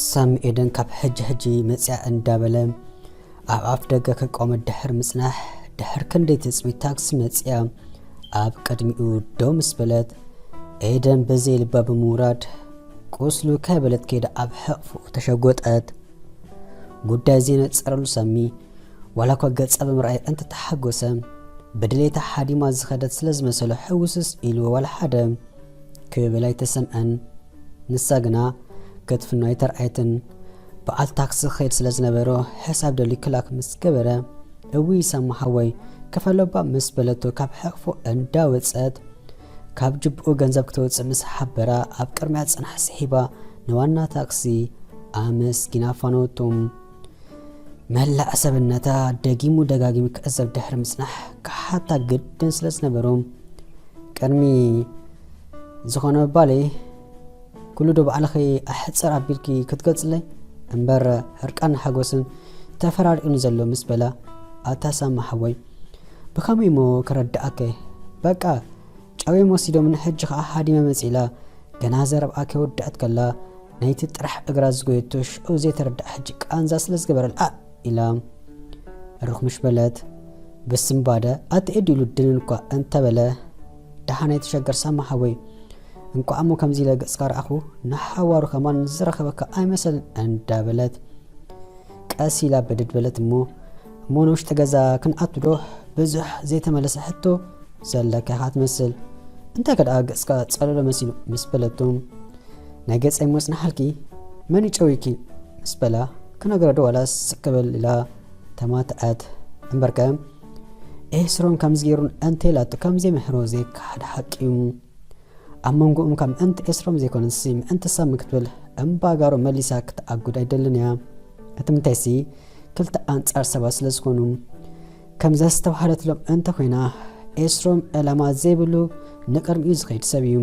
ሳሚ ኤደን ካብ ሕጂ ሕጂ መጽያ እንዳበለ ኣብ ኣፍ ደገ ክቆመ ድሕር ምጽናሕ፣ ድሕር ክንደይ ትጽቢት ታክሲ መጽያ ኣብ ቅድሚኡ ደው ምስ በለት፣ ኤደን ብዘይ ልባ ብምውራድ ቁስሉ ከይበለት ከይዳ ኣብ ሕቕፍኡ ተሸጎጠት። ጉዳይ ዘይነጸረሉ ሳሚ ዋላ እኳ ገጻ ብምርኣይ እንተተሓጎሰ፣ ብድሌታ ሓዲማ ዝኸደት ስለ ዝመሰሎ ሕውስስ ኢሉ ዋላ ሓደ ክብል ኣይተሰምዐን። ንሳ ግና ክትፍኖ ኣይተርኣየትን። በዓል ታክሲ ክኸይድ ስለ ዝነበሮ ሕሳብ ደልዩ ክላክ ምስ ገበረ፣ እውይ ሳሚ ሓወይ ክፈሎባ ምስ በለቶ ካብ ሕቕፎ እንዳወጸት ካብ ጅብኡ ገንዘብ ክተውጽእ ምስ ሓበራ ኣብ ቅድሚያ ጽናሕ ስሒባ ንዋና ታክሲ ኣመስጊና ኣፋነወቶም። መላእ ሰብነታ ደጊሙ ደጋጊሙ ክዕዘብ ድሕሪ ምጽናሕ ክሓታ ግድን ስለ ዝነበሮ ቅድሚ ዝኾነ ባሌ ኩሉ ዶ ባዕልኺ ኣሕጽር ኣቢልኪ ክትገልጽለይ እምበር ህርቃን ሓጎስን ተፈራሪቑኒ ዘሎ ምስ በላ ኣታ ሳሚ ሓወይ ብኸመይ እሞ ክረድኣከ በቃ ጨውዮም ወሲዶም ንሕጂ ኸዓ ሃዲመ መጺእ ኢላ ገና ዘረብኣ ከይወደኣት ከላ ናይቲ ጥራሕ እግራ ዝጎየቶ ሽዑ ዘይተረድኣ ሕጂ ቃንዛ ስለ ዝገበረላ ኢላ ርኽ ምሽ በለት። ብስምባደ ኣቲ ኤዲ ኢሉ ድንን እኳ እንተበለ ደሓን ኣይትሸገር ሳሚ ሓወይ እንኳዕ እሞ ከምዚ ኢለ ገጽካ ረኣኹ ንሓዋሩ ከማን ዝረኸበካ ኣይመሰልን እንዳበለት ቀስ ኢላ በደድ በለት እሞ እሞ ንውሽጢ ገዛ ክንኣቱ ዶ ብዙሕ ዘይተመለሰ ሕቶ ዘለካ ኢኻ ትመስል እንታይ ከደኣ ገጽካ ጸለሎ መሲሉ ምስ በለቱ ናይ ገጸይ ምጽናሓልኪ መን ይጨውይኪ ምስ በላ ክነግሮ ዶ ዋላስ ስቅ ክብል ኢላ ተማትኣት እምበርከ ኤስሮም ከምዚ ገይሩን እንተ ኢላቶ ከም ዘይምሕሮ ዘይከሓድ ሓቂ እዩ ኣብ መንጎኦም ካብ ምእንቲ ኤስሮም ዘይኮነሲ ምእንቲ ሳሚ ክትብል እምባጋሮ መሊሳ ክትኣጉድ ኣይደልን እያ እቲ ምንታይሲ ክልተ ኣንጻር ሰባት ስለ ዝኾኑ ከም ዘስተብሃለትሎም እንተ ኮይና ኤስሮም ዕላማ ዘይብሉ ንቅድሚኡ ዝኸይድ ሰብ እዩ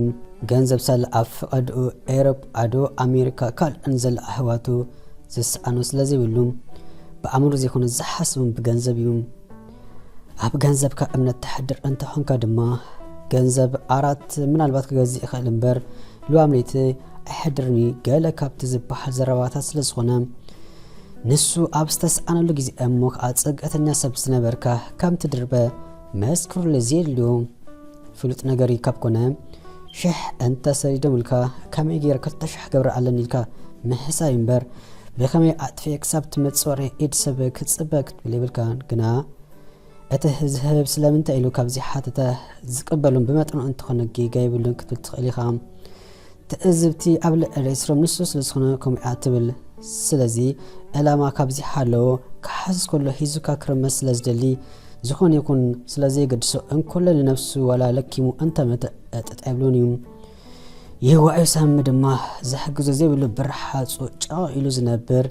ገንዘብ ሳለ ኣብ ፍቐድኡ ኤሮፕ ኣዶ ኣሜሪካ ካልእን ዘለ ኣህዋቱ ዝሰኣኖ ስለ ዘይብሉ ብኣእምሮ ዘይኮነ ዝሓስብን ብገንዘብ እዩ ኣብ ገንዘብካ እምነት ተሕድር እንተኾንካ ድማ ገንዘብ ኣራት ምናልባት ክገዝእ ይኽእል እምበር ልዋም ለይቲ ኣይሕድርን እዩ ገለ ካብቲ ዝበሃል ዘረባታት ስለ ዝኾነ ንሱ ኣብ ዝተሰኣነሉ ግዜ እሞ ከዓ ፅግዕተኛ ሰብ ዝነበርካ ከም ትድርበ መስክሩለይ ዘየድልዮ ፍሉጥ ነገር እዩ ካብ ኮነ ሽሕ እንተ ሰዲዶምልካ ከመይ ገይረ ክልተ ሽሕ ገብረ ኣለኒ ኢልካ ምሕሳብ እምበር ብኸመይ ኣጥፊኤ ክሳብ ትመፅእ ወረ ኢድ ሰብ ክፅበ ክትብል የብልካን ግና እቲ ዝህብ ስለምንታይ ኢሉ ካብ ዘይሓተተ ዝቅበሉን ብመጠኑ እንተኾነ ጌጋ የብሉን ክትብል ትኽእል ኢኻ። ትእዝብቲ ኣብ ልዕሊ ስሮም ንሱ ስለ ዝኾነ ከምኡ እያ ትብል። ስለዚ ዕላማ ካብ ዘይሃለዎ ክሓስስ ከሎ ሒዙካ ክርመስ ስለ ዝደሊ ዝኾነ ይኹን ስለ ዘየገድሶ እንኮሎ ንነብሱ ዋላ ለኪሙ እንተመተ ዕጥጥ ኣይብሎን እዩ። ይህዋዩ ሳሚ ድማ ዝሕግዞ ዘይብሉ ብርሓፁ ጨቕ ኢሉ ዝነብር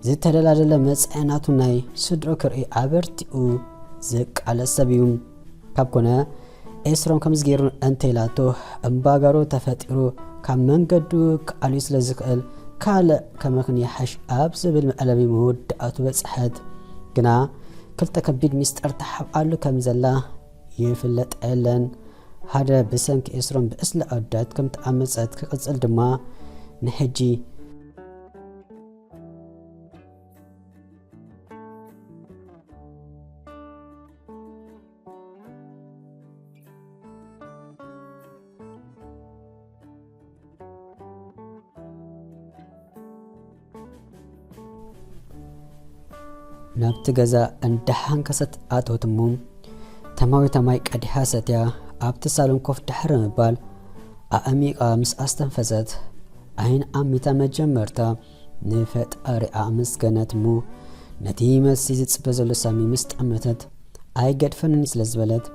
ዝተደላደለ መጻኢ ናቱ ናይ ስድሮ ክርኢ ኣበርቲኡ ዝቃለስ ሰብ እዩ። ካብ ኮነ ኤስሮም ከምዚ ገይሩ እንተኢላቶ እምባጋሮ ተፈጢሩ ካብ መንገዱ ክኣልዩ ስለ ዝኽእል ካልእ ከመኽን ይሓሽ ኣብ ዝብል መዕለቢ መወዳእቱ በጽሐት። ግና ክልተ ከቢድ ሚስጥር ተሓብኣሉ ከም ዘላ ይፍለጥ የለን። ሓደ ብሰንኪ ኤስሮም ብዕስለ ኣወዳት ከም ተኣመጸት ክቕጽል ድማ ንሕጂ ናብቲ ገዛ እንዳሓንከሰት ኣተወት እሞ ተማዊታ ማይ ቀዲሓ ሰትያ ኣብቲ ሳሎን ኮፍ ድሕሪ ምባል ኣእሚቓ ምስ ኣስተንፈሰት ዓይን ኣሚታ መጀመርታ ንፈጣሪ ኣመስገነት እሞ ነቲ መልሲ ዝጽበ ዘሎ ሳሚ ምስ ጠመተት ኣይገድፈንን ስለ ዝበለት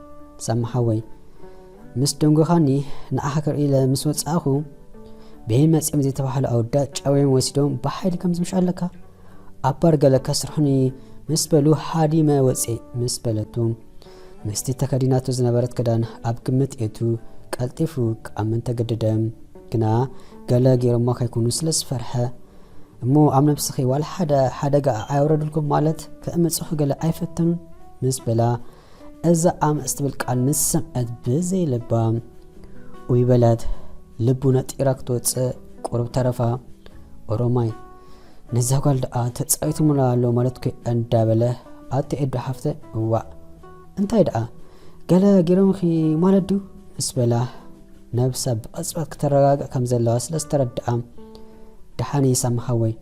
ሳሚ ሓወይ ምስ ደንጎኻኒ ንዓኻ ክርኢ ኢለ ምስ ወጻእኹ ብሄን መጺኦም ዘይተባህሉ ኣወዳት ጨውዮም ወሲዶም ብሓይሊ ከም ዝምሽ ኣለካ ኣብ ባር ገለ ከስርሑኒ ምስ በሉ ሃዲመ ወፅእ ምስ በለቱ ምስቲ ተከዲናቶ ዝነበረት ክዳን ኣብ ግምት እቱ ቀልጢፉ ክኣምን ተገደደ። ግና ገለ ገይሮማ ከይኮኑ ስለ ዝፈርሐ እሞ ኣብ ነብስኺ ዋላ ሓደ ሓደጋ ኣየውረድልኩም ማለት ከእምፅኹ ገለ ኣይፈተኑን ምስ በላ እዛ ኣመፅ ትብል ቃል ምስ ሰምዐት ብዘይ ልባ ኡይ በለት። ልቡ ነጢራ ክትወፅእ ቁሩብ ተረፋ። ኦሮማይ ነዛ ጓል ደኣ ተጻዊቱምላ ኣሎ ማለት ኮ እንዳበለ፣ ኣቲ ኤዱ ሓፍተ፣ እዋእ፣ እንታይ ደኣ ገለ ገይሮምኺ ማለት ድዩ? ምስ በላ፣ ነብሳ ብቕጽበት ክተረጋግእ ከም ዘለዋ ስለ ዝተረድኣ፣ ደሓን እየ ሳሚ ሓወይ፣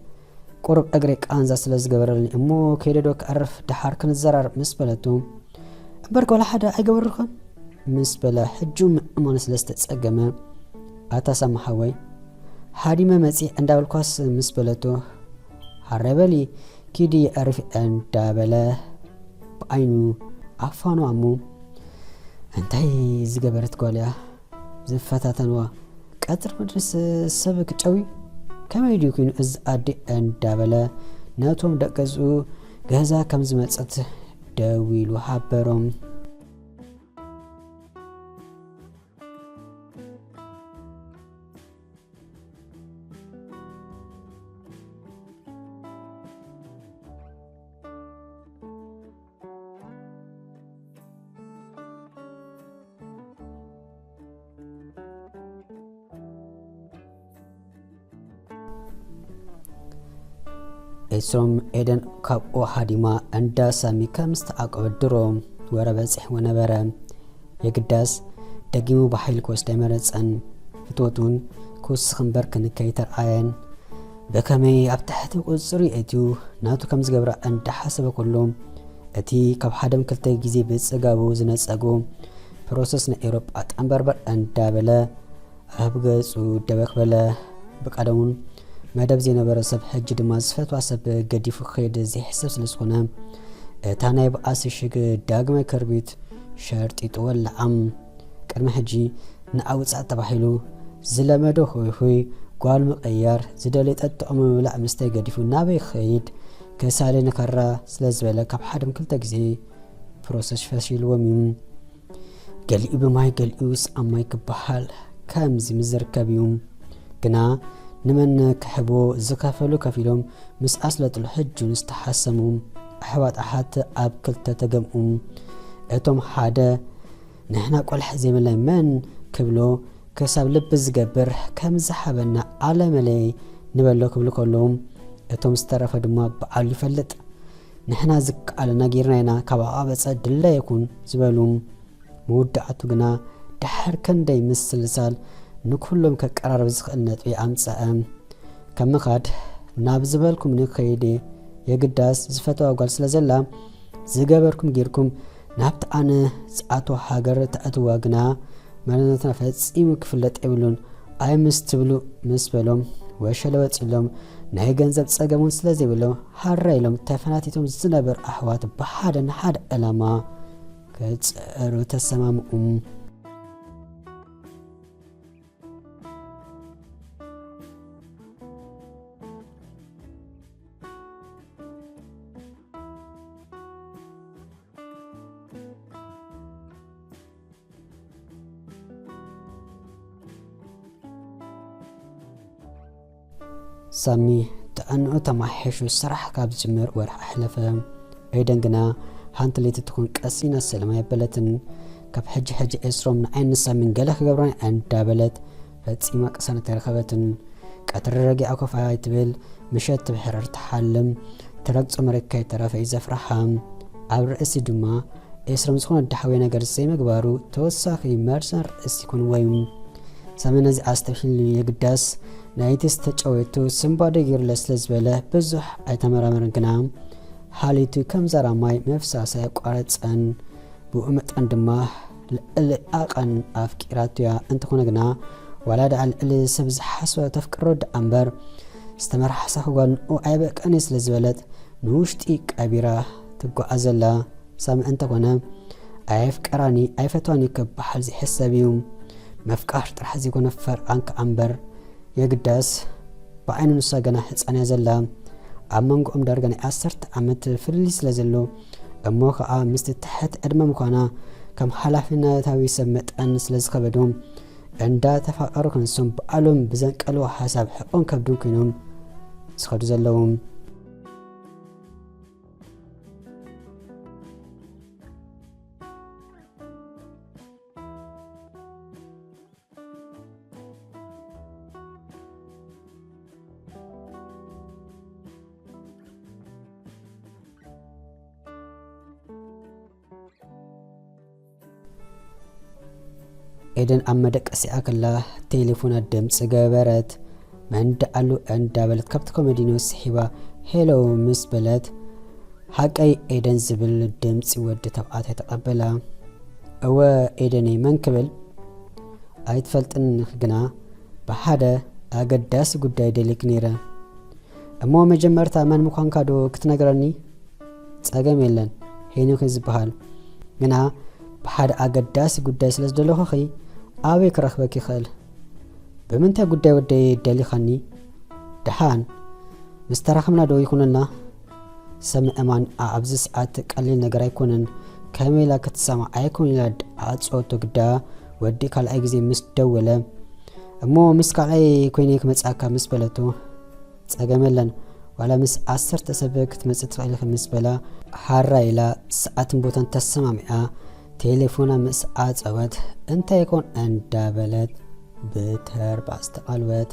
ቁሩብ እግረይ ቃንዛ ስለ ዝገበረልኒ እሞ ከይደ ዶ ክኣርፍ፣ ደሓር ክንዘራረብ ምስ በለቱ፣ እምበር ጓል ሓደ ኣይገበርኹን ምስ በለ፣ ሕጂ ምእማኑ ስለ ዝተጸገመ፣ ኣታ ሳሚ ሓወይ፣ ሃዲመ መጺእ እንዳበልኳስ ምስ በለቶ፣ ሃረ በሊ ኪዲ የዕርፍ እንዳበለ ብዓይኑ ኣፋኑ ኣሙ። እንታይ ዝገበረት ጓል እያ ዝፈታተንዋ? ቀትሪ ምድርስ ሰብ ክጨዊ? ከመይ ድዩ ኮይኑ እዚ ኣዲ እንዳበለ ነቶም ደቂ ገዝኡ ገዛ ከም ዝመጸት ደዊሉ ሓበሮም። ኤስሮም ኤደን ካብኡ ሃዲማ እንዳ ሳሚ ከም ዝተዓቆበት ድሮ ወረ በጺሕዎ ነበረ። የግዳስ ደጊሙ ብሓይሊ ክወስዳ ኣይመረጸን። ፍትወቱን ክውስኽ እምበር ክንከ ኣይተርኣየን። ብኸመይ ኣብ ትሕቲ ቁጽሪ እትዩ ናቱ ከም ዝገብራ እንዳሓሰበ ከሎ፣ እቲ ካብ ሓደም ክልተ ግዜ ብጽጋቡ ዝነጸጎ ፕሮሰስ ናይ ኤውሮጳ ጠንበርበር እንዳበለ ኣብ ገጹ ደበክ በለ። ብቀደሙን መደብ ዘይነበረ ሰብ ሕጂ ድማ ዝፈትዋ ሰብ ገዲፉ ክኸይድ ዘይሕሰብ ስለ ዝኾነ፣ እታ ናይ ብኣሲ ሽግ ዳግማይ ከርቢት ሸርጢጡ ወለዓም። ቅድሚ ሕጂ ንኣውጻእ ተባሂሉ ዝለመዶ ሆይ ሆይ፣ ጓል ምቕያር፣ ዝደልዮ ጠጥዖ ምብላዕ ምስታይ ገዲፉ ናበይ ክኸይድ? ከሳሊ ንካራ ስለ ዝበለ ካብ ሓደም ክልተ ግዜ ፕሮሰስ ፈሺልዎም እዩ። ገሊኡ ብማይ ገሊኡ ስኣማይ ክበሃል ከምዚ ምዝርከብ እዩ። ግና ንመን ክሕቦ ዝኸፈሉ ከፊሎም ምስ ኣስለጥሉ ሕጁን ዝተሓሰሙ ኣሕዋት ኣሓት ኣብ ክልተ ተገምኡ። እቶም ሓደ ንሕና ቆልሕ ዘይብልና መን ክብሎ ክሳብ ልቢ ዝገብር ከም ዝሓበና ኣለመለይ ንበሎ ክብሉ ከለዉ እቶም ዝተረፈ ድማ በዓሉ ይፈልጥ። ንሕና ዝከኣለና ጌርና ኢና ካብ ኣቓበጸ ድለ ይኹን ዝበሉ። መወዳእቱ ግና ድሕር ክንደይ ምስልሳል ንኩሎም ከቀራርብ ዝኽእል ነጥቢ ኣምጸአ። ከም ምኻድ ናብ ዝበልኩም ንኸይድ የግዳስ ዝፈተዋ ጓል ስለ ዘላ ዝገበርኩም ጌርኩም ናብቲ ኣነ ዝኣትዎ ሃገር ተእትዋ ግና መንነትና ፈጺሙ ክፍለጥ የብሉን ኣይምስ ትብሉ ምስ በሎም ወሸለ ወጺሎም ናይ ገንዘብ ጸገም እውን ስለ ዘይብሎም ሃራ ኢሎም ተፈናቲቶም ዝነበሩ ኣሕዋት ብሓደ ንሓደ ዕላማ ክጽዕሩ ተሰማምኡ። ሳሚ ጥዕንኡ ተማሒሹ ስራሕ ካብ ዝጅምር ወርሒ ኣሕለፈ። ኤደን ግና ሓንቲ ለይቲ ትኹን ቀስ ኢና ሰላም ኣየበለትን። ካብ ሕጂ ሕጂ ኤስሮም ንዓይን ንሳሚን ገለ ክገብሮን እንዳበለት ፈጺማ ቅሳነት ኣይረኸበትን። ቀትሪ ረጊኣ ኮፍ ኣይትብል፣ ምሸት ትብሕረር ትሓልም፣ ትረግጾ መሬት ከይተረፈ እዩ ዘፍርሓ። ኣብ ርእሲ ድማ ኤስሮም ዝኾነ ዳሕዊ ነገር ዘይምግባሩ ተወሳኺ መርዘን ርእሲ ይኮንዎ እዩ። ሳሚ ነዚ ኣስተብሂሉ የግዳስ ናይቲ ዝተጨወቱ ስንባደ ገይሩለ ስለ ዝበለ ብዙሕ ኣይተመራመረን ግና ሓሊቱ ከም ዛራ ማይ ምፍሳስ ኣየቋረጸን። ብኡ መጠን ድማ ልዕሊ ዓቐን ኣፍቂራቶ እያ። እንተኾነ ግና ዋላ ደኣ ልዕሊ ሰብ ዝሓስባ ተፍቅሮ ደኣ እምበር ዝተመርሓሳኺ ጓል ንኡ ኣይበቅዕን እየ ስለ ዝበለት ንውሽጢ ቀቢራ ትጓዓዝ ኣላ። ሳሚ እንተኾነ ኣየፍቀራኒ ኣይፈትዋን እዩ ክበሃል ዘይሕሰብ እዩ። ምፍቃር ጥራሕ ዘይኮነ ፈርቓን ከኣ እምበር የግዳስ ብዓይኑ ንሳ ገና ህጻን እያ ዘላ። ኣብ መንጎኦም ዳርጋ ናይ ዓሰርተ ዓመት ፍልልይ ስለ ዘሎ እሞ ከኣ ምስቲ ትሕት ዕድመ ምዃና ከም ሓላፍነታዊ ሰብ መጠን ስለ ዝኸበዶም እንዳ ተፋቐሩ ክንሶም በዓሎም ብዘንቀልዎ ሓሳብ ሕቖን ከብዱን ኮይኖም ዝኸዱ ዘለዉ። ኤደን ኣብ መደቀሲኣ ከላ ቴሌፎና ድምፂ ገበረት። መን ደኣሉ እንዳበለት ካብቲ ኮመዲኖ ስሒባ ሄሎ ምስ በለት፣ ሓቀይ ኤደን ዝብል ድምፂ ወዲ ተባዕታይ ተቐበላ። እወ ኤደነይ፣ መን ክብል ኣይትፈልጥን፣ ግና ብሓደ ኣገዳሲ ጉዳይ ደሊክ ነይረ። እሞ መጀመርታ መን ምዃንካ ዶ ክትነግረኒ? ጸገም የለን፣ ሄኖክ ዝበሃል። ግና ብሓደ ኣገዳሲ ጉዳይ ስለ ዝደለኹኺ ኣበይ ክረኽበኪ ይኽእል? ብምንታይ ጉዳይ ወደይ ደሊኻኒ? ደሓን ምስ ተራኸብና ዶ ይኹንልና? ሰብ ምእማን ኣብዚ ሰዓት ቀሊል ነገር ኣይኮነን። ከመይ ኢላ ክትሰማዓ ይኮን ኢላ ኣጽወቶ ግዳ ወዲ ካልኣይ ግዜ ምስ ደወለ፣ እሞ ምስ ካልኣይ ኮይነ ክመጽኣካ ምስ በለቶ፣ ጸገም የለን፣ ዋላ ምስ ዓሰርተ ሰብ ክትመጽእ ትኽእል ኢኺ ምስ በላ፣ ሓራ ኢላ ሰዓትን ቦታን ተሰማሚዓ ቴሌፎና ምስ ዓጸወት፣ እንታይ ይኮን እንዳበለት ብተርባ ዝተቓልወት።